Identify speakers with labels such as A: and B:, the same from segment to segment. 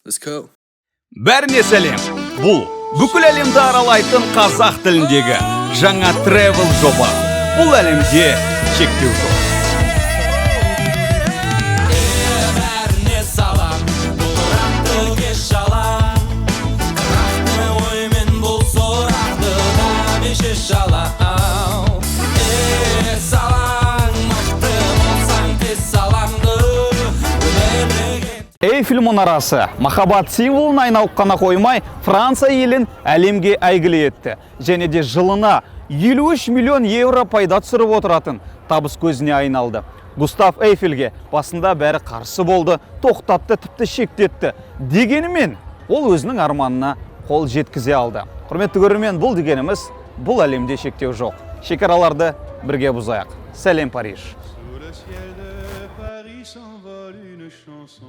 A: Let's go.
B: Бәріне сәлем! Бұл бүкіл әлемді аралайтын қазақ тіліндегі жаңа travel жоба. Бұл әлемде шектеу жоқ.
C: Бәріне салам, бұл тұрақты кеш алам. Тұрақты оймен бұл сұрақты да мен шеше алам. Е, салаң, мықты болсаң, тез салаңды өмірге.
B: Эйфель мұнарасы махаббат символына айналып қана қоймай, Франция елін әлемге әйгілі етті. Және де жылына 53 миллион евро пайда түсіріп отыратын табыс көзіне айналды. Густав Эйфельге басында бәрі қарсы болды, тоқтатты, тіпті шектетті. Дегенімен, ол өзінің арманына қол жеткізе алды. Құрметті көрермен, бұл дегеніміз, бұл әлемде шектеу жоқ. Шекараларды бірге бұзайық. Сәлем, Париж!
D: Sous le ciel de Paris s'envole une chanson.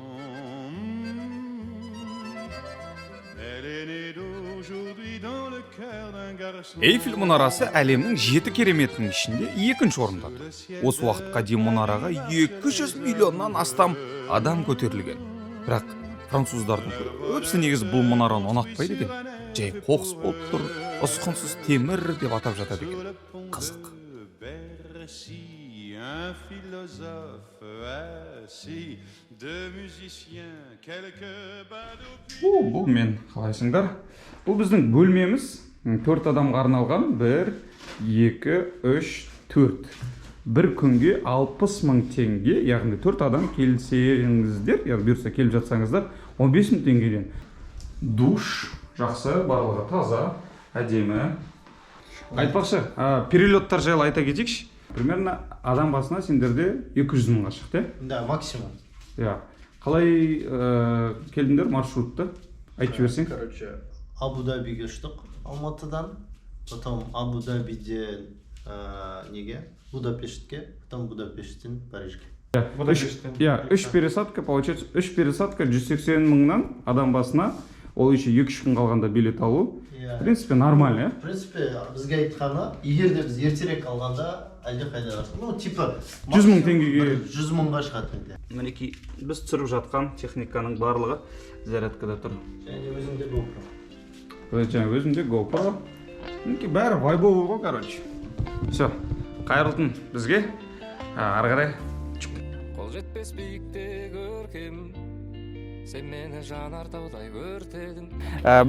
D: Elle est née d'aujourd'hui dans le cœur d'un garçon.
B: Эйфель мұнарасы әлемнің жеті кереметінің ішінде екінші орында тұр. Осы уақытқа дейін мұнараға 200 миллионнан астам адам көтерілген. Бірақ француздардың көбісі негізі бұл мұнараны ұнатпайды екен. Жай қоқыс болып тұр, ұсқынсыз темір деп атап жатады екен. Қызық.
D: Bercy, un philosophe assis, deux musiciens, quelques badauds.
B: О, бұл мен, қалайсыңдар? Бұл біздің бөлмеміз. Төрт адамға арналған. Бір, екі, үш, төрт. Бір күнге 60 мың теңге, яғни төрт адам келсеңіздер, яғни бұйырса келіп жатсаңыздар, 15 мың теңгеден. Душ жақсы, барлығы таза, әдемі. Айтпақшы, перелеттар жайлы айта кетейікші. Примерно адам басына сендерде 200 мыңға шықты, иә?
E: Да, максимум.
B: Иә. Қалай келдіңдер, маршрутты айтып жіберсең.
E: Короче, Абу Дабиге ұштық Алматыдан, потом Абу Дабиден неге? Будапештке, потом Будапешттен Парижге.
B: Иә, үш пересадка получается, үш пересадка 180 мыңнан адам басына. Ол еще 2-3 күн қалғанда билет алу.
E: Иә.
B: В принципе, нормально, иә.
E: В принципе, бізге айтқаны, егер де біз ертерек алғанда, әлдеқайда, ну, типа
B: 100 мың теңгеге.
E: Бір 100 мыңға шығатын еді.
B: Мінекей, біз түсіріп жатқан техниканың барлығы зарядкада тұр.
E: Және өзіңде GoPro.
B: Жаңа өзімде GoPro. Мінекей, бәрі вайбовый ғой, короче. Все, қайырлы түн бізге. Ары қарай.
C: Қол жетпес биікте көркем, сен мені жанартаудай өртедің.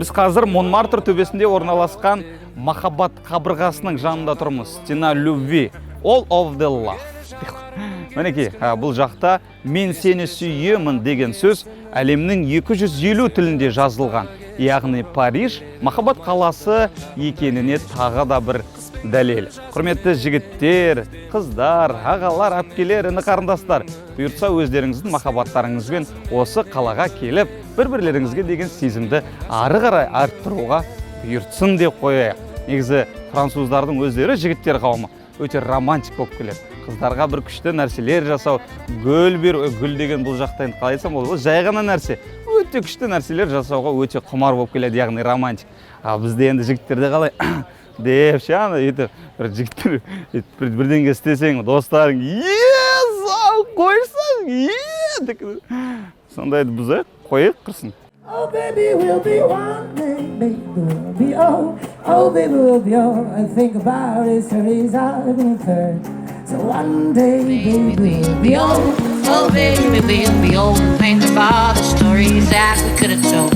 B: Біз қазір Монмартр төбесінде орналасқан махаббат қабырғасының жанында тұрмыз. Стена любви. All of the love. Мінекей, бұл жақта «Мен сені сүйемін» деген сөз әлемнің 250 тілінде жазылған. Яғни Париж махаббат қаласы екеніне тағы да бір дәлел. Құрметті жігіттер, қыздар, ағалар, әпкелер, іні қарындастар, бұйыртса, өздеріңіздің махаббаттарыңызбен осы қалаға келіп, бір-бірлеріңізге деген сезімді ары қарай арттыруға бұйыртсын деп қояйық. Негізі француздардың өздері, жігіттер қауымы өте романтик болып келеді. Қыздарға бір күшті нәрселер жасау, гүл беру, гүл деген бұл жақта енді қалай айтсам болады, ол жай ғана нәрсе. Өте күшті нәрселер жасауға өте құмар болып келеді, яғни романтик. Ал бізде енді жігіттерде қалай деп ше, ана өйтіп бір жігіттер өйтіп бір бірдеңе істесең, достарың «Е, сал қойсаң, е» деп, сондайды бұзайық, қояйық, құрсын.
F: Oh, baby, we'll be one day, baby, we'll be old. Oh, baby, we'll be old. And think about it, stories I've been heard. So one day, baby, we'll be old.
G: Oh, baby, we'll be old and think of all the stories that we could have told.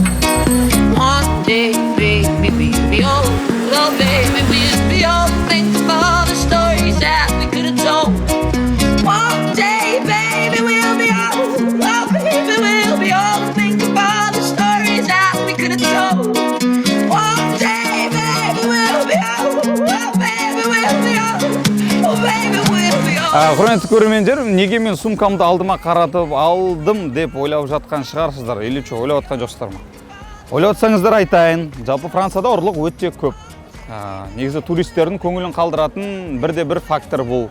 G: One day, baby, we'll be old. Oh, baby, we'll be old and think of all the stories that we could have told. One day, baby, we'll be old. Oh, baby, we'll be old and think of all the stories that we could have told. One day, baby, we'll be old. Oh, baby, we'll be old. Oh, baby, we'll be old.
B: Құрметті көрермендер, неге мен сумкамды алдыма қаратып алдым деп ойлап жатқан шығарсыздар, или что, ойлап жатқан жоқсыздар ма? Ойлап жатсаңыздар, айтайын. Жалпы Францияда ұрлық өте көп. Негізі туристердің көңілін қалдыратын бірде бір фактор бұл.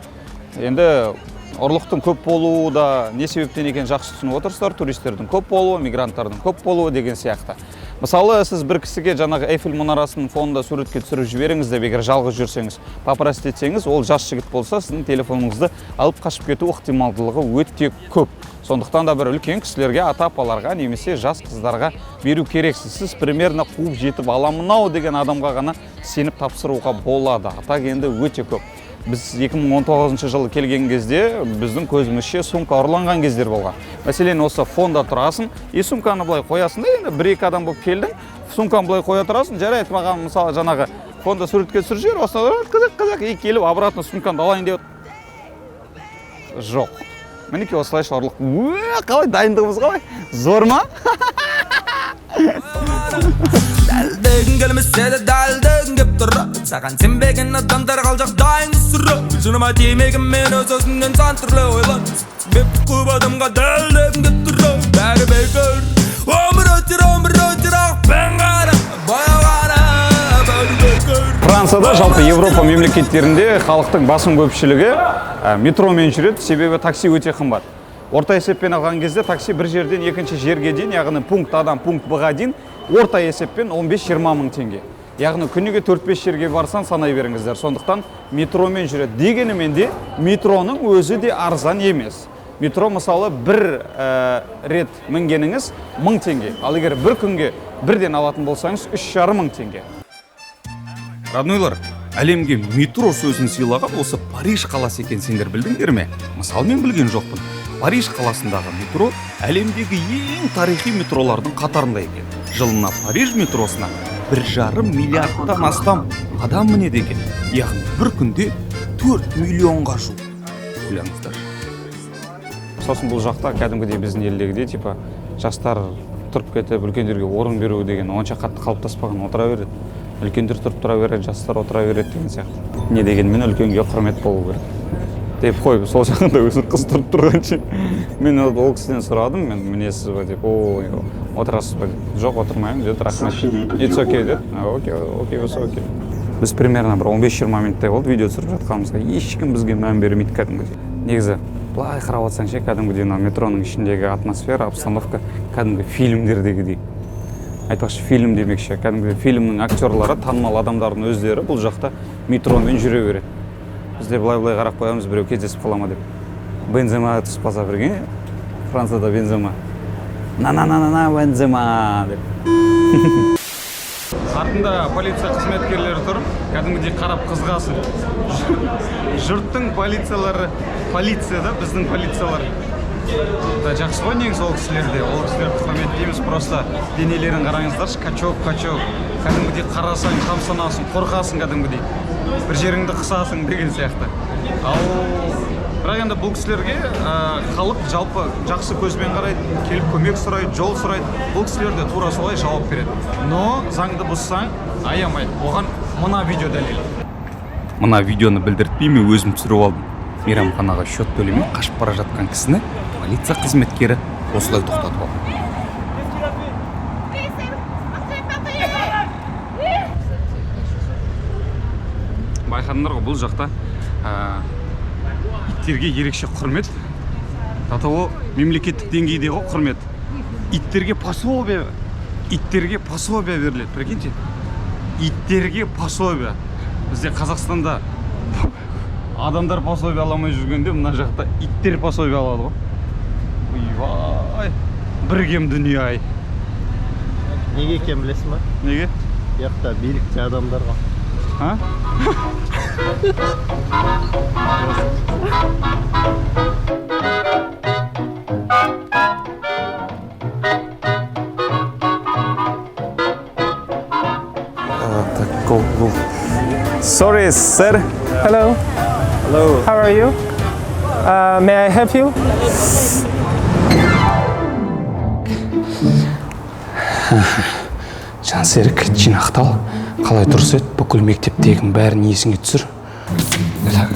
B: Енді ұрлықтың көп болуы да не себептен екенін жақсы түсініп отырсыздар: туристердің көп болуы, мигранттардың көп болуы деген сияқты. Мысалы, сіз бір кісіге жаңағы Эйфель мұнарасының фонында суретке түсіріп жіберіңіз деп, егер жалғыз жүрсеңіз, попросить етсеңіз, ол жас жігіт болса, сіздің телефоныңызды алып қашып кету ықтималдылығы өте көп. Сондықтан да бір үлкен кісілерге, ата апаларға немесе жас қыздарға беру керексіз. Сіз примерно қуып жетіп аламын ау деген адамға ғана сеніп тапсыруға болады. А так енді өте көп. Біз 2019 жылы келген кезде біздің көзімізше сумка ұрланған кездер болған. Мәселен, осы фонда тұрасың и сумканы былай қоясың да, енді бір екі адам болып келдің, сумканы былай қоя тұрасың, жарайды, маған, мысалы, жаңағы фонда суретке түсіріп жібер, осыны қызық қызық, и келіп обратно сумкаңды алайын деп жоқ. Мінекей, осылайша ұрлық. Уә, қалай дайындығымыз, қалай, зор ма?
C: Дәлдегің келмесе де дәлдегің кеп тұр. Саған сенбеген адамдар қалжақ дайын сұра. Жыныма тимеген, мен өз өзімнен сан түрлі ойлар. Себеп көп адамға дәлдегің кеп тұр. Бәрі бекер. Өмір өтер, өмір өтер ақпен қара, баяу ғана. Бәрі бекер.
B: Францияда, жалпы Европа мемлекеттерінде халықтың басым көпшілігі метромен жүреді, себебі такси өте қымбат. Орта есеппен алған кезде такси бір жерден екінші жерге дейін, яғни пункт А-дан пункт Б-ға дейін, орта есеппен 15-20 мың теңге. Яғни күніге 4-5 жерге барсаң, санай беріңіздер. Сондықтан метромен жүреді. Дегенімен де метроның өзі де арзан емес. Метро, мысалы, бір рет мінгеніңіз 1000 теңге. Ал егер бір күнге бірден алатын болсаңыз, 3,5 мың теңге.
A: Роднойлар, әлемге метро сөзін сыйлаған осы Париж қаласы екен, сендер білдіңдер ме? Мысалы, мен білген жоқпын. Париж қаласындағы метро әлемдегі ең тарихи метролардың қатарында екен. Жылына Париж метросына 1,5 миллиардтан астам адам мінеді екен, яғни бір күнде 4 миллионға жуық. Ойлаңыздаршы.
B: Сосын бұл жақта кәдімгідей біздің елдегідей, типа, жастар тұрып кетіп, үлкендерге орын беру деген онша қатты қалыптаспаған. Отыра береді, үлкендер тұрып тұра береді, жастар отыра береді деген сияқты. Не дегенмен үлкенге құрмет болу керек деп қой. Сол жағында өзі қыз тұрып тұрғанша, мен ол кісіден сұрадым: «Мен мінесіз ба?» — деп. «Ой, отырасыз ба?» — деп. «Жоқ, отырмаймын», — деді. «Рахмет», — «It's okay», — деді. Окей, окей болса, окей. Біз примерно бір 15-20 минуттай болды видео түсіріп жатқанымызға, ешкім бізге мән бермейді кәдімгідей. Негізі былай қарап отырсаң ше, кәдімгідей мына метроның ішіндегі атмосфера, обстановка кәдімгі фильмдердегідей. Айтпақшы, фильм демекші, кәдімгі фильмнің актерлары, танымал адамдардың өздері бұл жақта метромен жүре береді. Бізде былай былай қарап қоямыз, біреу кездесіп қала ма деп. Бензема түсіп қалса бірге. Францияда Бензема, на на на на на Бензема деп. Артында полиция қызметкерлері тұр, кәдімгідей қарап қызығасың. Жұрттың полициялары, полиция да, біздің полициялар да жақсы ғой негізі. Ол кісілерде, ол кісілерді құрметтейміз. Просто денелерін қараңыздаршы, качок, качок, кәдімгідей қарасаң, тамсанасың, қорқасың, кәдімгідей бір жеріңді қысасың деген сияқты. Ал бірақ енді бұл кісілерге халық жалпы жақсы көзбен қарайды, келіп көмек сұрайды, жол сұрайды. Бұл кісілер де тура солай жауап береді, но заңды бұзсаң, аямайды. Оған мына видео дәлел.
A: Мына видеоны білдіртпей мен өзім түсіріп алдым. Мейрамханаға счет төлемей қашып бара жатқан кісіні полиция қызметкері осылай тоқтатып алды.
B: Байқадыңдар ғой, бұл жақта иттерге ерекше құрмет. До того мемлекеттік деңгейде ғой құрмет. Иттерге пособие, иттерге пособие беріледі, прикиньте, иттерге пособие. Бізде Қазақстанда адамдар пособие ала алмай жүргенде, мына жақта иттер пособие алады ғой. Ойбай, бір кем дүние ай.
E: Неге екенін білесің ба?
B: Неге?
E: Бұл жақта билікте адамдар ғой.
B: А? Так, go, go. Sorry, sir.
H: Hello,
B: Hello.
H: How are you? May I help you?
A: Жансерік, жинақтал, қалай дұрыс еді, бүкіл мектептегінің бәрін есіңе түсір. Так,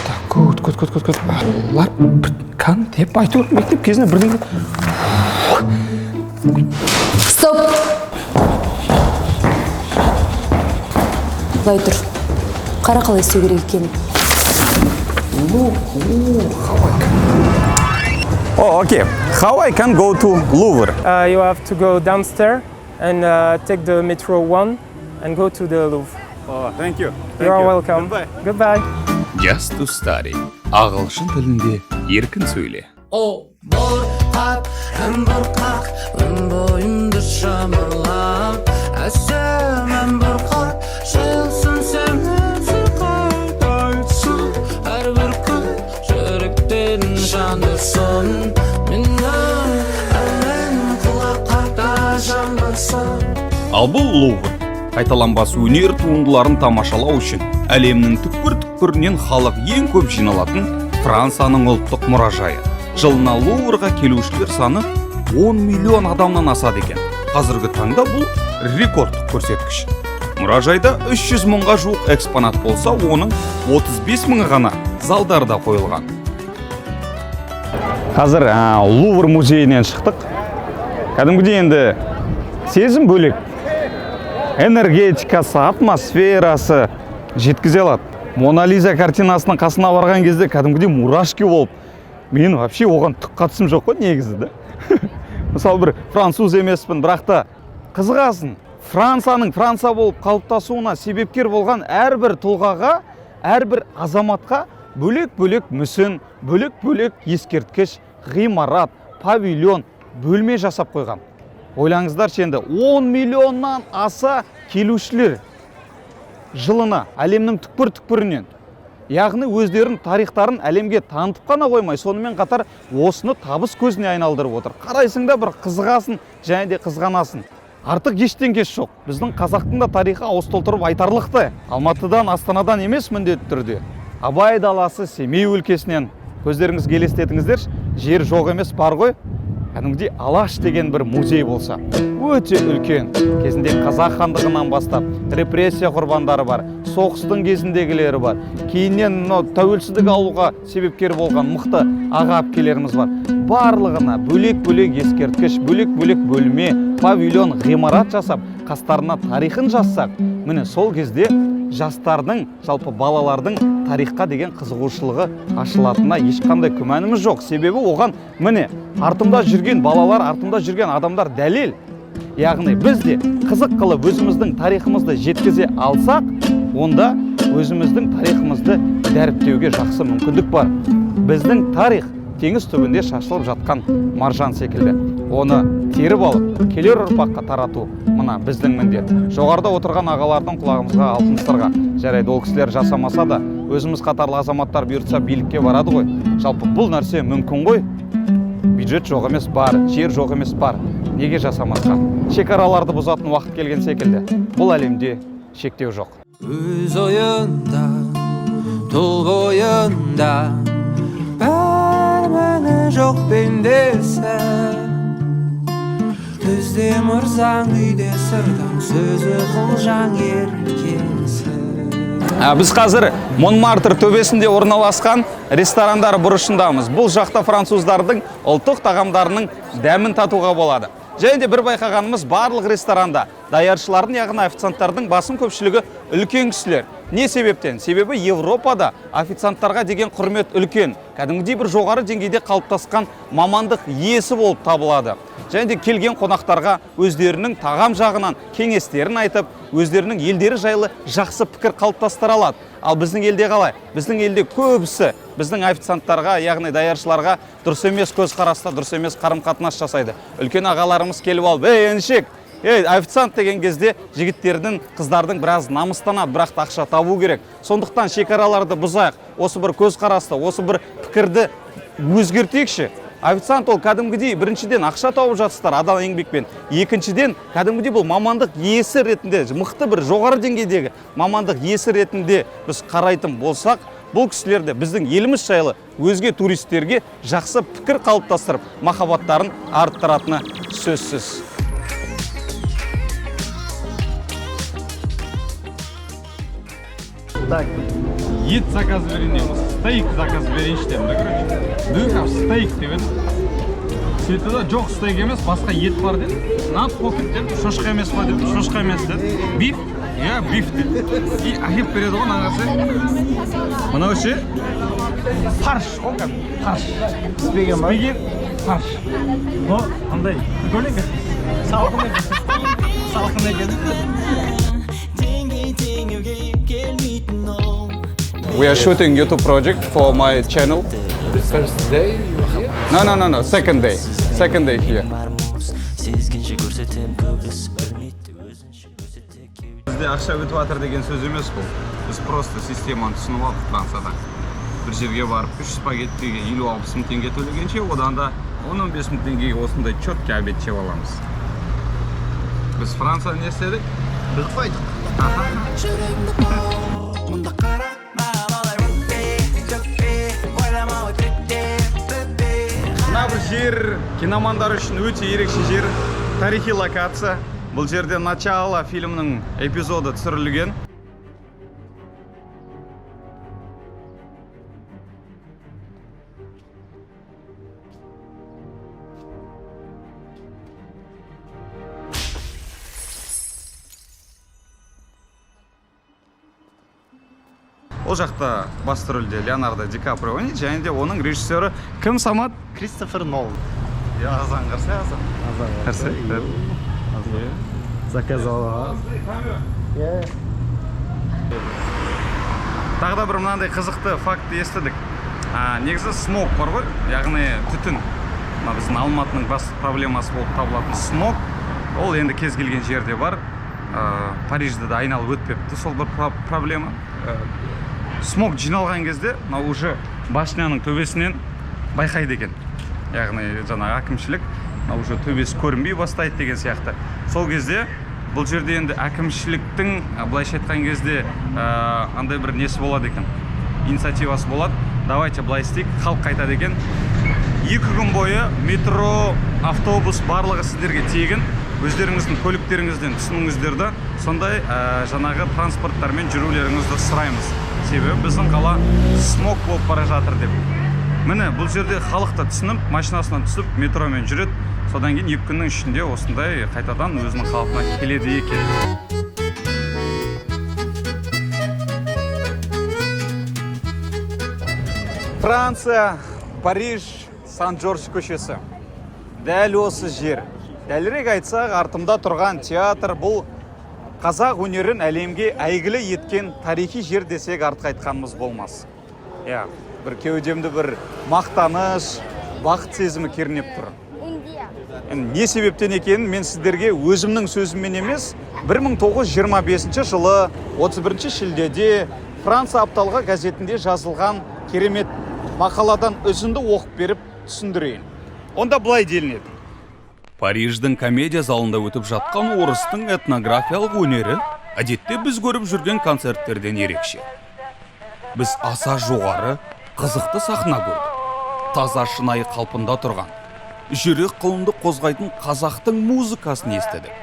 A: так, күт, күт, күт, күт, күт. Лар кан деп әйтеуір мектеп кезінде бірдеңе.
I: Стоп! Былай тұр. Қара, қалай істеу керек екенін.
B: Oh, okay. How I can go to Louvre?
H: You have to go downstairs and take the metro 1 and go to the Louvre.
B: Oh, thank you.
H: You are welcome.
B: Goodbye.
H: Goodbye.
A: Just to study. Ағылшын тілінде еркін сөйле.
F: О, бұрқақ, бұрқақ, бойымды шымырлап, әсем бұрқақ, жайылсын сені сырқат айтсын, әрбір күн жүректен жандырсын, менің әнім құлаққа да жанбасын.
A: Ал бұл Лувр. Қайталанбас өнер туындыларын тамашалау үшін әлемнің түкпір-түкпірінен халық ең көп жиналатын Францияның ұлттық мұражайы. Жылына Луврға келушілер саны 10 миллион адамнан асады екен. Қазіргі таңда бұл рекордтық көрсеткіш. Мұражайда 300 мыңға жуық экспонат болса, оның 35 мыңы ғана залдарда қойылған.
B: Қазір Лувр музейінен шықтық. Кәдімгідей енді сезім бөлек. Энергетикасы, атмосферасы жеткізе алады. Мона Лиза картинасының қасына барған кезде кәдімгідей мурашки болып, мен вообще оған түк қатысым жоқ қой негізі да. Мысалы, бір француз емеспін, бірақ та қызығасың. Францияның Франция болып қалыптасуына себепкер болған әрбір тұлғаға, әрбір азаматқа бөлек-бөлек мүсін, бөлек-бөлек ескерткіш, ғимарат, павильон, бөлме жасап қойған. Ойлаңыздаршы енді, 10 миллионнан аса келушілер жылына әлемнің түкпір-түкпірінен. Яғни өздерінің тарихтарын әлемге танытып қана қоймай, сонымен қатар осыны табыс көзіне айналдырып отыр. Қарайсың да бір қызығасың және де қызғанасың. Артық ештеңкесі жоқ. Біздің қазақтың да тарихы ауыз толтырып айтарлықтай. Алматыдан, Астанадан емес міндетті түрде. Абай даласы, Семей өлкесінен. Көздеріңізге елестетіңіздерші, жер жоқ емес, бар ғой. Кәдімгідей Алаш деген бір музей болса, өте үлкен. Кезінде қазақ хандығынан бастап репрессия құрбандары бар, соғыстың кезіндегілері бар, кейіннен мынау тәуелсіздік алуға себепкер болған мықты аға әпкелеріміз бар. Барлығына бөлек-бөлек ескерткіш, бөлек-бөлек бөлме, павильон, ғимарат жасап, қастарына тарихын жазсақ, міне сол кезде жастардың, жалпы балалардың тарихқа деген қызығушылығы ашылатынына ешқандай күмәніміз жоқ. Себебі оған міне артымда жүрген балалар, артымда жүрген адамдар дәлел. Яғни біз де қызық қылып өзіміздің тарихымызды жеткізе алсақ, онда өзіміздің тарихымызды дәріптеуге жақсы мүмкіндік бар. Біздің тарих теңіз түбінде шашылып жатқан маржан секілді. Оны теріп алып, келер ұрпаққа тарату мына біздің міндет. Жоғарыда отырған ағалардың құлағымызға алтын сырға. Жарайды, ол кісілер жасамаса да, өзіміз қатарлы азаматтар бұйыртса билікке барады ғой. Жалпы бұл нәрсе мүмкін ғой. Бюджет жоқ емес бар, жер жоқ емес бар. Неге жасамасқа? Шекараларды бұзатын уақыт келген секілді. Бұл әлемде шектеу жоқ.
C: Өз ойында, тұл бойында, бір міні жоқ пендесі. Түзде мырзаң, үйде сырдаң, сөзі қылжаң еркесі.
B: Біз қазір Монмартр төбесінде орналасқан ресторандар бұрышындамыз. Бұл жақта француздардың ұлттық тағамдарының дәмін татуға болады. Және де бір байқағанымыз, барлық ресторанда даяршылардың, яғни официанттардың басым көпшілігі үлкен кісілер. Не себептен? Себебі Европада официанттарға деген құрмет үлкен. Кәдімгідей бір жоғары деңгейде қалыптасқан мамандық иесі болып табылады. Және де келген қонақтарға өздерінің тағам жағынан кеңестерін айтып, өздерінің елдері жайлы жақсы пікір қалыптастыра алады. Ал біздің елде қалай? Біздің елде көбісі біздің официанттарға, яғни даяршыларға дұрыс емес көзқараста, дұрыс емес қарым-қатынас жасайды. Үлкен ағаларымыз келіп алып, ей, інішек, ей, официант деген кезде жігіттердің, қыздардың біраз намыстанады, бірақ та ақша табу керек. Сондықтан шекараларды бұзайық, осы бір көзқарасты, осы бір пікірді өзгертейікші. Официант ол кәдімгідей біріншіден ақша тауып жатсыздар адал еңбекпен, екіншіден кәдімгідей бұл мамандық иесі ретінде, мықты бір жоғары деңгейдегі мамандық иесі ретінде біз қарайтын болсақ, бұл кісілерді біздің еліміз жайлы өзге туристерге жақсы пікір қалыптастырып, махаббаттарын арттыратыны сөзсіз.
E: Так,
B: Ет заказ берейін дейміз, стейк заказ берейінші дедім да, короче. Дүйкап стейк деп едім. Сөйтті да, жоқ, стейк емес, басқа ет бар деді. На покет дедім, шошқа емес па дедім, шошқа емес деді. Биф? Иә, биф деді. И әкеліп береді ғой нағасы. Мынау ше фарш қой кәдімгі, фарш.
E: Піспеген ба?
B: Піспеген фарш. Но андай прикольно екен. Салқын екен. Салқын екен.
F: Теңдей теңеуге келмейтін ол.
B: We are shooting YouTube project for my channel.
J: First day you here?
B: No, no, no, no. Second day. Second day here.
K: Сезгенше көрсетем көп іс білмейді өзінше өсетте.
A: Бізде ақша өтіп жатыр деген сөз емес бұл. Біз просто системаны түсініп алдық. Францияда бір жерге барып үш спагеттиге 50-60 мың теңге төлегенше, одан да 10-15 мың теңгеге осындай четкий обед жеп аламыз. Біз Францияда не істедік?
E: Біліп қойдық.
C: Мұнда қара маған олай өтпе, төкпе, ойлама өтірікте, бөпе.
A: Мына бір жер киномандар үшін өте ерекше жер, тарихи локация. Бұл жерде «Начало» фильмінің эпизоды түсірілген. Ол жақта басты рөлде Леонардо Ди Каприо ойнайды және де оның режиссері кім, Самат?
E: Кристофер Нолан.
A: Иә, азан қарсы, азан.
E: Азан.
A: Қарсы.
E: Заказ алған. Иә.
A: Тағы да бір мынандай қызықты факт естідік. Негізі смог бар ғой, яғни түтін. Мына біздің Алматының басты проблемасы болып табылатын смог, ол енді кез келген жерде бар. Парижді де айналып өтпепті сол бір проблема. Смог жиналған кезде мынау уже башняның төбесінен байқайды екен, яғни жаңағы әкімшілік, мынау уже төбесі көрінбей бастайды деген сияқты. Сол кезде бұл жерде енді әкімшіліктің, былайша айтқан кезде, андай бір несі болады екен, инициативасы болады: давайте былай істейік, халық айтады екен, 2 күн бойы метро, автобус барлығы сіздерге тегін, өздеріңіздің көліктеріңізден түсініңіздер да, сондай жаңағы транспорттармен жүрулеріңізді сұраймыз, себебі біздің қала смог болып бара жатыр деп. Міне, бұл жерде халық та түсініп, машинасынан түсіп, метромен жүреді. Содан кейін 2 күннің ішінде осындай қайтадан өзінің қалпына келеді екен. Франция, Париж, Сан Жорж көшесі. Дәл осы жер, дәлірек айтсақ, артымда тұрған театр, бұл қазақ өнерін әлемге әйгілі еткен тарихи жер десек, артық айтқанымыз болмас. Иә, бір кеудемді бір мақтаныш, бақыт сезімі кернеп тұр. Енді не себептен екенін мен сіздерге өзімнің сөзіммен емес, 1925 жылы 31 шілдеде Франция апталығы газетінде жазылған керемет мақаладан үзінді оқып беріп түсіндірейін. Онда былай делінеді: Париждің комедия залында өтіп жатқан орыстың этнографиялық өнері әдетте біз көріп жүрген концерттерден ерекше. Біз аса жоғары, қызықты сахна көрдік. Таза, шынайы қалпында тұрған, жүрек қылымды қозғайтын қазақтың музыкасын естідік.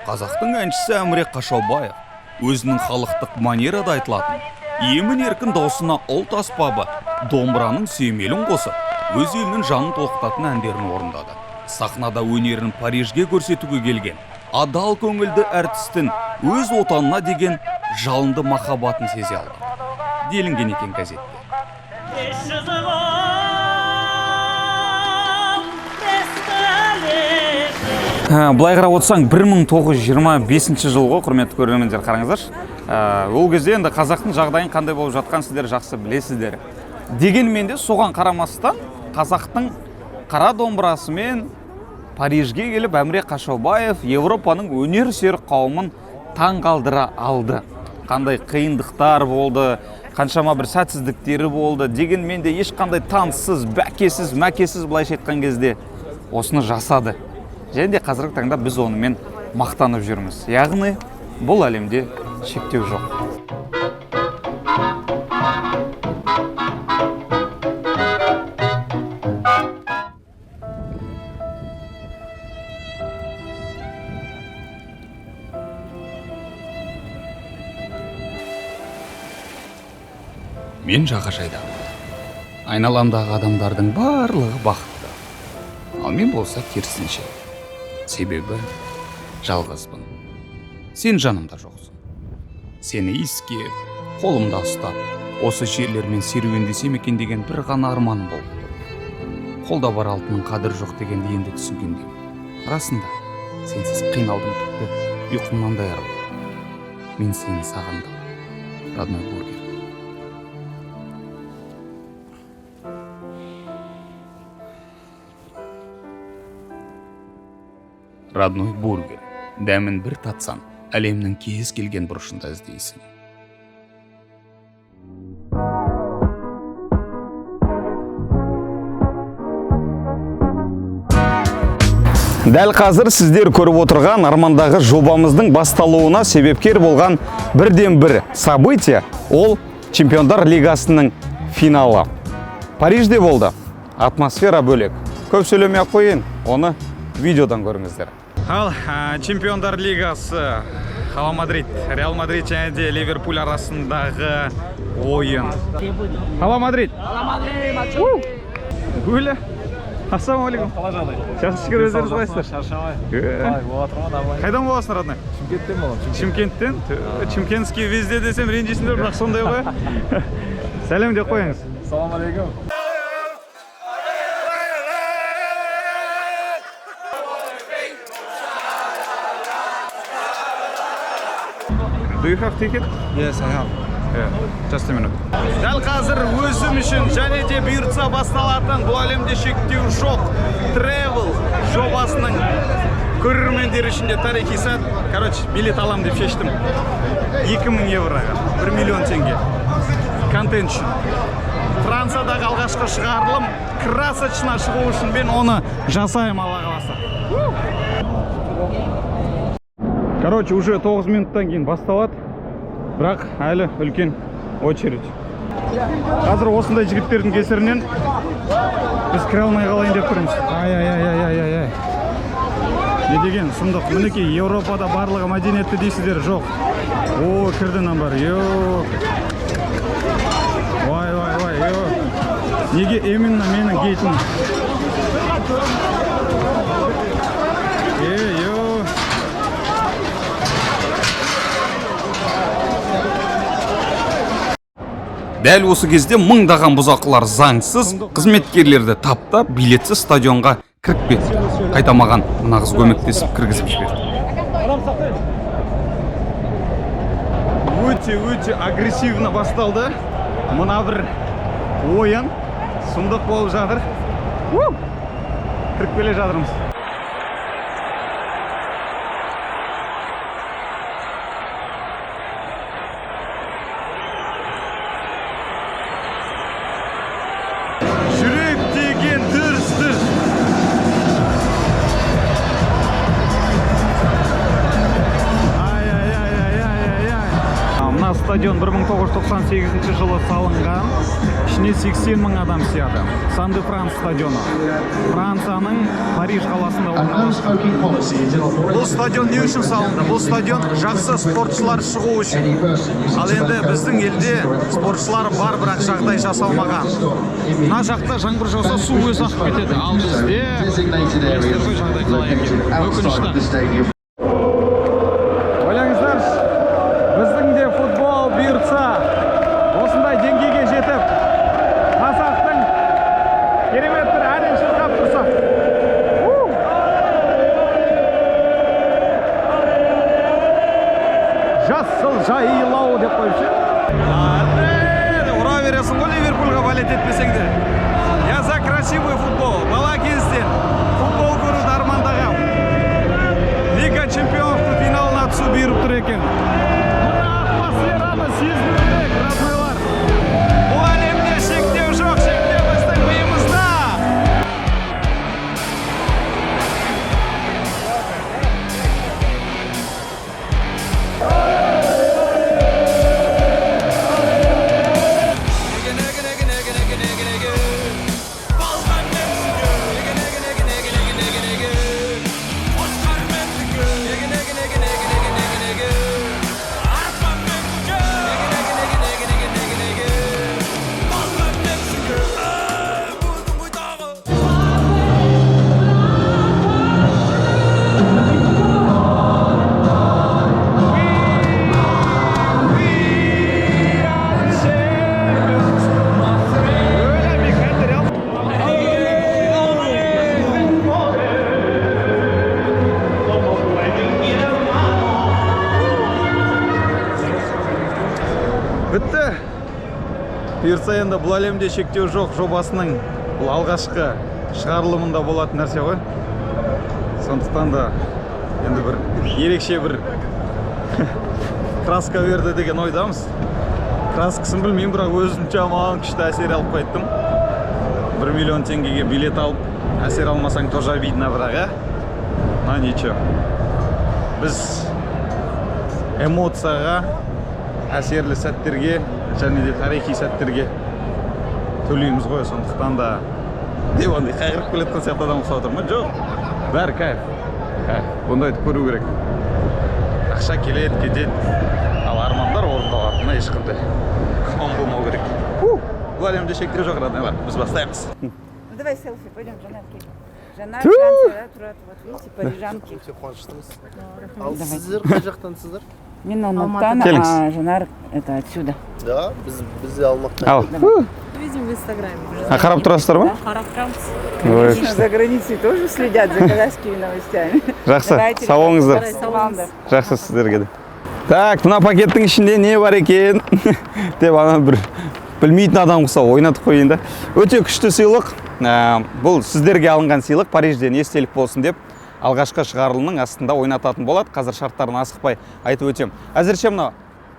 A: Қазақтың әншісі Әміре Қашаубаев өзінің халықтық манерада айтылатын емін еркін даусына ұлт аспабы домбыраның сүйемелін қосып, өз елінің жанын толқытатын әндерін орындады. Сахнада өнерін Парижге көрсетуге келген адал көңілді әртістің өз отанына деген жалынды махаббатын сезе алдық, делінген екен газетте. Былай қарап отырсаң, 1925 жыл ғой, құрметті көрермендер, қараңыздаршы. Ол кезде енді қазақтың жағдайын қандай болып жатқан сіздер жақсы білесіздер. Дегенмен де соған қарамастан қазақтың қара домбырасымен Парижге келіп, Әміре Қашаубаев Европаның өнер сүйер қауымын таң қалдыра алды. Қандай қиындықтар болды, қаншама бір сәтсіздіктері болды, дегенмен де ешқандай таныссыз, бәкесіз, мәкесіз, былайша айтқан кезде, осыны жасады. Және де қазіргі таңда біз онымен мақтанып жүрміз. Яғни бұл әлемде шектеу жоқ. Мен жағажайдамын. Айналамдағы адамдардың барлығы бақытты, ал мен болса керісінше, себебі жалғызбын. Сен жанымда жоқсың. Сені иіскеп, қолымда ұстап, осы жерлермен серуендесем екен деген бір ғана арманым болып тұр. Қолда бар алтынның қадірі жоқ дегенді енді түсінгендеймін. Расында, сенсіз қиналдым, тіпті ұйқымнан да айырылдым. Мен сені сағындым, родной бургер. Родной бургер. Дәмін бір татсаң, әлемнің кез келген бұрышында іздейсің.
B: Дәл қазір сіздер көріп отырған армандағы жобамыздың басталуына себепкер болған бірден бір событие — ол Чемпиондар лигасының финалы. Парижде болды. Атмосфера бөлек. Көп сөйлемей ақ қояйын, оны видеодан көріңіздер. Ал Чемпиондар лигасы, Хала Мадрид, Реал Мадрид және де Ливерпуль арасындағы ойын. Хала Мадрид! Гуля! Ассалаумағалейкум.
J: Қалай жағдай?
B: Жақсы, шүкір, өздеріңіз қалайсыздар?
J: Шаршамай. Қалай, болып жатыр ма, нормально?
B: Қайдан боласың, родной?
J: Шымкенттен боламын.
B: Шымкенттен? Чимкентский везде десем, ренжисіңдер, бірақ сондай ғой. Сәлем деп қойыңыз.
J: Салам алейкум.
B: Do you have ticket?
J: Yes, I have.
B: Yeah, just a minute. Дәл қазір өзім үшін және де бұйыртса басталатын «Бұл әлемде шектеу жоқ» travel жобасының көрермендері үшін де тарихи сәт. Короче, билет алам деп шештім. 2000 евроға, 1 миллион теңге. Контент үшін. Франциядағы алғашқы шығарылым красочно шығу үшін мен оны жасаймын, алла қаласа. Короче, уже 9 минуттан кейін басталады. Бірақ әлі үлкен очередь. Қазір осындай жігіттердің кесірінен біз кіре алмай қалайын деп тұрмыз. Ай, ай, ай, ай, ай, ай, ай. Не деген сұмдық. Мінекей, Еуропада барлығы мәдениетті дейсіздер, жоқ. О, кірді мынаның бәрі. Йо. Ой, ой, ой, йо. Неге именно менің гейтім? Е, йо.
A: Дәл осы кезде мыңдаған бұзақылар заңсыз қызметкерлерді таптап, билетсіз стадионға кіріп кетті. Қайта маған мына қыз көмектесіп кіргізіп жіберді.
B: Өте, өте агрессивно басталды мына бір ойын, сұмдық болып жатыр. У! Кіріп келе жатырмыз. Жүрек деген дүрс дүрс. Ай, ай, ай, ай, ай, ай, ай. Мына стадион 1998 жылы салынған. Ішіне 80 мың адам сияды. Сан де Франс стадионы. Францияның Париж қаласында орналасқан. Бұл стадион не үшін салынды? Бұл стадион жақсы спортшылар шығу үшін. Ал енді біздің елде спортшылар бар, бірақ жағдай жасалмаған. Мына жақта жаңбыр жауса, су өзі ағып кетеді. Ал бізде білесіздер ғой жағдай қалай екенін. Өкінішті. Ойлаңыздаршы, біздің де футбол бұйыртса осындай деңгейге жетіп, қазақтың керемет бір әнін шырқап тұрса. У! Жасыл жайлау деп қойып ше. Ұра бересің ғой Ливерпульға болеть етпесең де. Я за красивый футбол. Бала кезден футбол көруді армандағам. Лига чемпионовтың финалына түсу бұйырып тұр екен. Мына атмосфераны сезіну керек, роднойлар. Бұл әлемде шектеу жоқ, шектеу біздің миымызда.
C: Неге, неге, неге, неге, неге, неге Балғанмен неге, неге, неге, неге, неге, неге, неге Қошқармен неге, неге, неге, неге, неге, неге, неге Арпамен неге, неге, неге, неге, неге, неге Балғанмен болдың ғой тағы.
B: Бітті. Бұйыртса, енді «Бұл әлемде шектеу жоқ» жобасының бұл алғашқы шығарылымында болатын нәрсе ғой. Сондықтан да енді бір ерекше бір краска берді деген ойдамыз. Краскасын білмеймін, бірақ өзім жаман күшті әсер алып қайттым. 1 миллион теңгеге билет алып, әсер алмасаң, тоже обидно, бірақ, ә? Но ничего. Біз эмоцияға, әсерлі сәттерге және де тарихи сәттерге төлейміз ғой, сондықтан да деп андай қайғырып келе жатқан сияқты адам ұқсап отырмын ба? Жоқ, бәрі кайф, кайф. Ондайды көру керек. Ақша келеді, кетеді, ал армандар орындалатынына ешқандай күмән болмау керек. Бұл әлемде шектеу жоқ, роднойлар. Біз бастаймыз.
L: Ну давай селфи, пойдем, Жанар, кел. Жанар, Францияда тұрады, вот видите, парижанки.
E: Өте қуаныштымыз. Ал сіздер қай жақтансыздар?
L: Мен Алматыдан,
B: Келіңіз.
L: а Жанар это отсюда.
E: Да, біз де Алматыдан.
B: Ал.
M: Видим в Инстаграме.
B: А қарап тұрасыздар ма?
M: Қарап тұрамыз.
B: Ой,
L: Конечно, за границей тоже следят за казахскими новостями.
B: Жақсы,
L: Давайте,
B: сау болыңыздар.
L: ребята, сау болыңыздар.
B: Жақсы, сіздерге де. Так, мына пакеттің ішінде не бар екен деп ана бір білмейтін адам ұқсап ойнатып қояйын да. Өте күшті сыйлық. Бұл сіздерге алынған сыйлық, Парижден естелік болсын деп алғашқы шығарылымның астында ойнататын болады. Қазір шарттарын асықпай айтып өтемін. Әзірше мына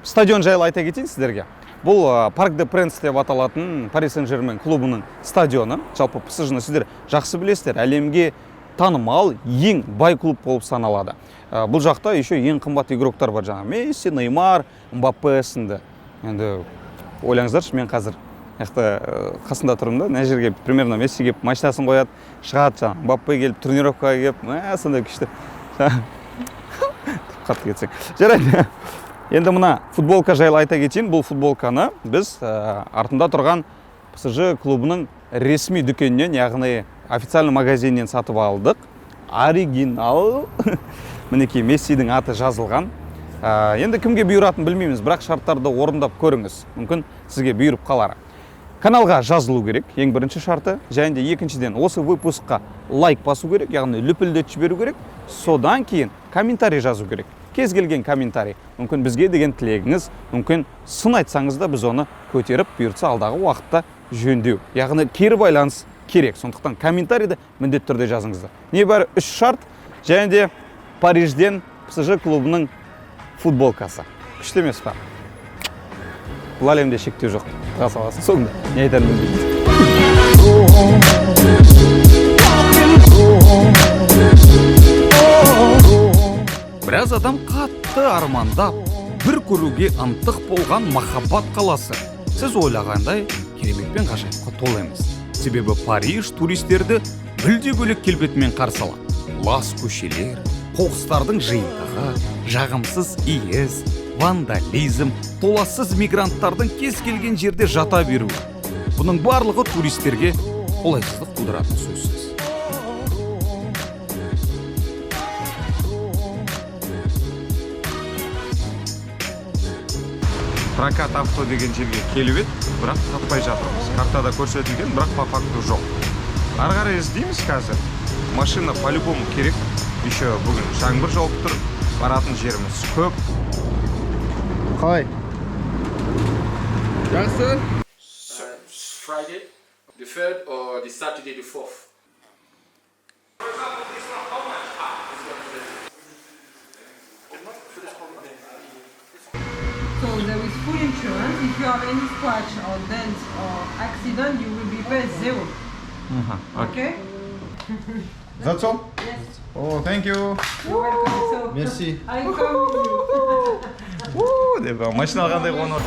B: стадион жайлы айта кетейін сіздерге. Бұл Парк де Пренс деп аталатын Пари Сен-Жермен клубының стадионы. Жалпы ПСЖ-ны сіздер жақсы білесіздер. Әлемге танымал ең бай клуб болып саналады. Бұл жақта еще ең қымбат игроктар бар, жаңа Месси, Неймар, Мбаппе сынды. Енді ойлаңыздаршы, мен қазір жақта қасында тұрмын да, мына жерге примерно Месси келіп машинасын қояды, шығады, жаңа Мбаппе келіп тренировкаға келіп, мә, сондай күшті. Қатты кетсең. Жарайды. Енді мына футболка жайлы айта кетейін. Бұл футболканы біз артында тұрған ПСЖ клубының ресми дүкенінен, яғни официальный магазиннен сатып алдық. Оригинал. Мінекей, Мессидің аты жазылған. Енді кімге бұйыратынын білмейміз, бірақ шарттарды орындап көріңіз. Мүмкін сізге бұйырып қалар. Каналға жазылу керек, ең бірінші шарты. Және де екіншіден, осы выпускқа лайк басу керек, яғни лүпілдетіп жіберу керек. Содан кейін комментарий жазу керек. Кез келген комментарий. Мүмкін бізге деген тілегіңіз, мүмкін сын айтсаңыз да, біз оны көтеріп, бұйыртса алдағы уақытта жөндеу. Яғни кері байланыс керек. Сондықтан комментарийді міндетті түрде жазыңыздар. Небәрі 3 шарт, және де Парижден ПСЖ клубының футболкасы. Күшті емес па? Бұл әлемде шектеу жоқ. Тыға саласың. Соңында не айтарым білмеймін.
A: Біраз адам қатты армандап, бір көруге ынтық болған махаббат қаласы сіз ойлағандай керемет пен ғажайыпқа толы емес. Себебі Париж туристерді мүлде бөлек келбетімен қарсы алады. Лас көшелер, қоқыстардың жиынтығы, жағымсыз иіс, вандализм, толассыз мигранттардың кез келген жерде жата беруі. Бұның барлығы туристерге қолайсыздық тудыратыны сөзсіз.
B: Прокат авто деген жерге келіп еді, бірақ таппай жатырмыз. Картада көрсетілген, бірақ по факту жоқ. Ары қарай іздейміз қазір. Машина по-любому керек. Еще бүгін жаңбыр жауып тұр, баратын жеріміз көп.
E: Қалай?
B: Жақсы.
N: Friday, the 3rd, or the Saturday, the 4th.
M: So there is full insurance. If you have any scratch or dent or accident, you will be paid zero. Okay?
B: That's all?
M: Yes.
B: Oh, thank you.
M: You're welcome. So
E: Merci.
M: I come with you.
B: Уу, деп машина алғандай қуанып.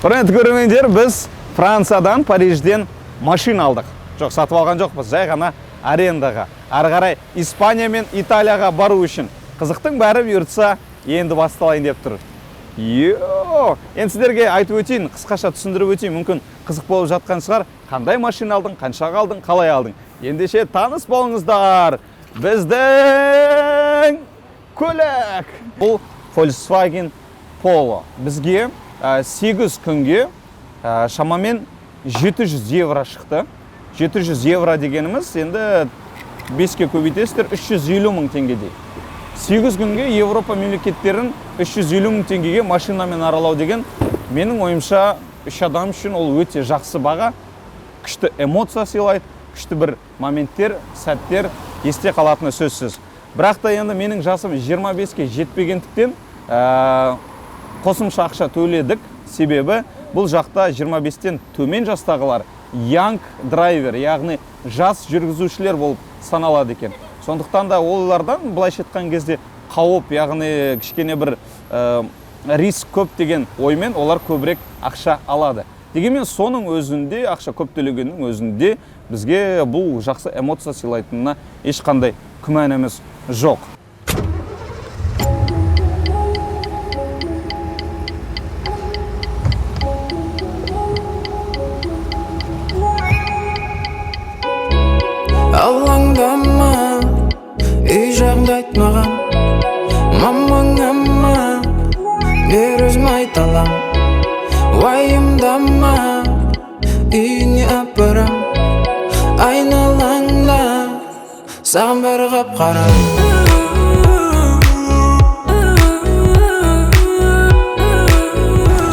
B: Құрметті көрермендер, біз Франциядан, Парижден машина алдық. Жоқ, сатып алған жоқпыз, жай ғана арендаға. Ары қарай Испания мен Италияға бару үшін. Қызықтың бәрі бұйыртса енді басталайын деп тұр. Йо! Енді сіздерге айтып өтейін, қысқаша түсіндіріп өтейін, мүмкін қызық болып жатқан шығар. Қандай машина алдың, қаншаға алдың, қалай алдың? Ендеше таныс болыңыздар. Біздің көлік. Бұл Volkswagen Polo. Бізге 8 күнге шамамен 700 евро шықты. 700 евро дегеніміз енді 5-ке көбейтесіздер, 350 мың теңгедей. 8 күнге Европа мемлекеттерін 350 мың теңгеге машинамен аралау деген, менің ойымша, үш адам үшін ол өте жақсы баға, күшті эмоция сыйлайды. Күшті бір моменттер, сәттер есте қалатыны сөзсіз. Бірақ та енді менің жасым 25-ке жетпегендіктен қосымша ақша төледік. Себебі бұл жақта 25-тен төмен жастағылар young driver, яғни жас жүргізушілер болып саналады екен. Сондықтан да олардан былайша айтқан кезде қауіп, яғни кішкене бір риск көп деген оймен олар көбірек ақша алады. Дегенмен соның өзінде, ақша көп төлегеннің өзінде бізге бұл жақсы эмоция сыйлайтынына ешқандай күмәніміз жоқ.
O: Алаңдама, үй жағыңды айт маған, мамаң аман, бер өзім айта алам. Уайымдама, үйіңе апарам, айналаңда саған бәрі қап-қара.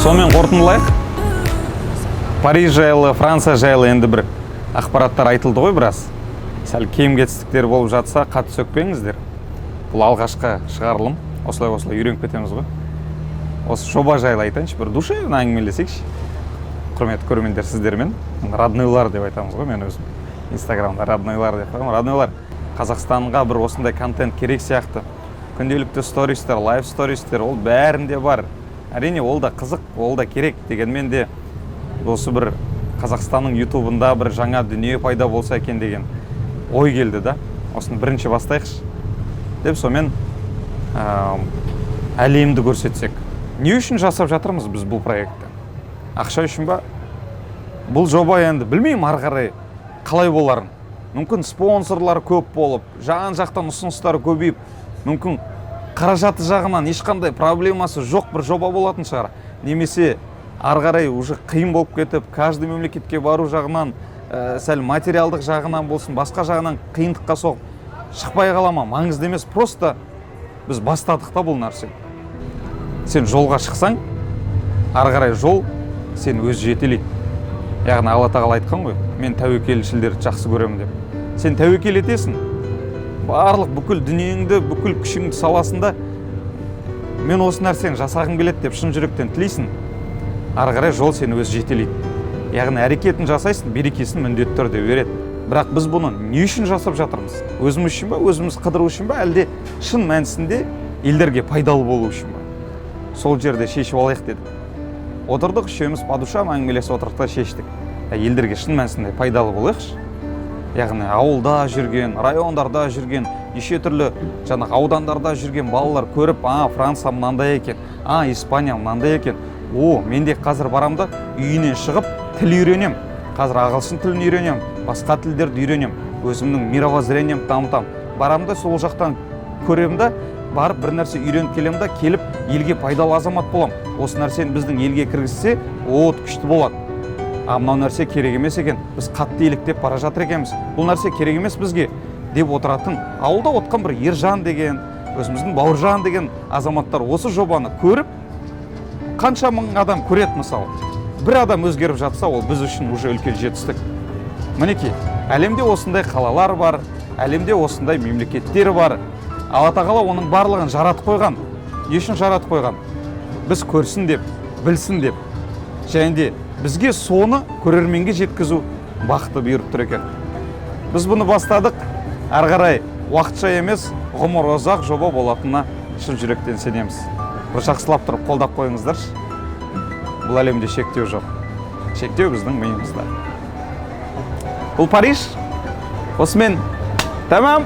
B: Сонымен қорытындылайық. Париж жайлы, Франция жайлы енді бір ақпараттар айтылды ғой біраз. Сәл кем кетістіктер болып жатса, қатты сөкпеңіздер. Бұл алғашқы шығарылым. Осылай-осылай үйреніп кетеміз ғой. Осы жоба жайлы айтайыншы, бір душевно әңгімелесейікші. Құрметті көрермендер, сіздермен роднойлар деп айтамыз ғой, мен өзім Инстаграмда роднойлар деп қоямын. Роднойлар, Қазақстанға бір осындай контент керек сияқты. Күнделікті стористер, лайв стористер, ол бәрінде бар. Әрине, ол да қызық, ол да керек. Дегенмен де осы бір Қазақстанның ютубында бір жаңа дүние пайда болса екен деген ой келді да. Осыны бірінші бастайықшы деп сонымен әлемді көрсетсек. Не үшін жасап жатырмыз біз бұл проектті? Ақша үшін ба? Бұл жоба енді білмеймін ары қарай қалай боларын. Мүмкін спонсорлар көп болып, жан жақтан ұсыныстар көбейіп, мүмкін қаражаты жағынан ешқандай проблемасы жоқ бір жоба болатын шығар. Немесе ары қарай уже қиын болып кетіп, каждый мемлекетке бару жағынан, сәл материалдық жағынан болсын, басқа жағынан қиындыққа соғып шықпай қала ма, маңызды емес, просто біз бастадық та бұл нәрсе. Сен жолға шықсаң, ары қарай жол сен өз жетелейді. Яғни Алла Тағала айтқан ғой, мен тәуекелшілдерді жақсы көремін деп. Сен тәуекел етесің, барлық бүкіл дүниеңді, бүкіл күшіңді саласың да, мен осы нәрсені жасағым келеді деп шын жүректен тілейсің, ары қарай жол сені өз жетелейді. Яғни әрекетін жасайсың, берекесін міндетті түрде береді. Бірақ біз бұны не үшін жасап жатырмыз? Өзіміз үшін ба, өзіміз қыдыру үшін ба, әлде шын мәнісінде елдерге пайдалы болу үшін ба? Сол жерде шешіп алайық дедік. Отырдық, үшеуміз по душам әңгімелесіп отырдық та шештік. Елдерге шын мәнісінде пайдалы болайықшы. Яғни ауылда жүрген, райондарда жүрген, неше түрлі жаңағы аудандарда жүрген балалар көріп, а, Франция мынандай екен, а, Испания мынандай екен. О, мен де қазір барам да үйінен шығып тіл үйренем. Қазір ағылшын тілін үйренем, басқа тілдерді үйренем, өзімнің мировоззрениемді дамытам. Барам да сол жақтан көрем да, барып бір нәрсе үйреніп келем да, келіп елге пайдалы азамат болам. Осы нәрсені біздің елге кіргізсе, от күшті болады. А мынау нәрсе керек емес екен, біз қатты еліктеп бара жатыр екенбіз, бұл нәрсе керек емес бізге деп отыратын ауылда отқан бір Ержан деген, өзіміздің Бауыржан деген азаматтар осы жобаны көріп, қанша мың адам көреді мысалы. Бір адам өзгеріп жатса, ол біз үшін уже үлкен жетістік. Мінекей, әлемде осындай қалалар бар, әлемде осындай мемлекеттер бар. Алла Тағала оның барлығын жаратып қойған. Не үшін жаратып қойған? Біз көрсін деп, білсін деп. Және де бізге соны көрерменге жеткізу бақыты бұйырып тұр екен. Біз бұны бастадық, ары қарай уақытша емес, ғұмыр ұзақ жоба болатынына шын жүректен сенеміз. Бір жақсылап тұрып қолдап қойыңыздаршы. Бұл әлемде шектеу жоқ. Шектеу біздің миымызда. Бұл Париж. Осымен тәмам.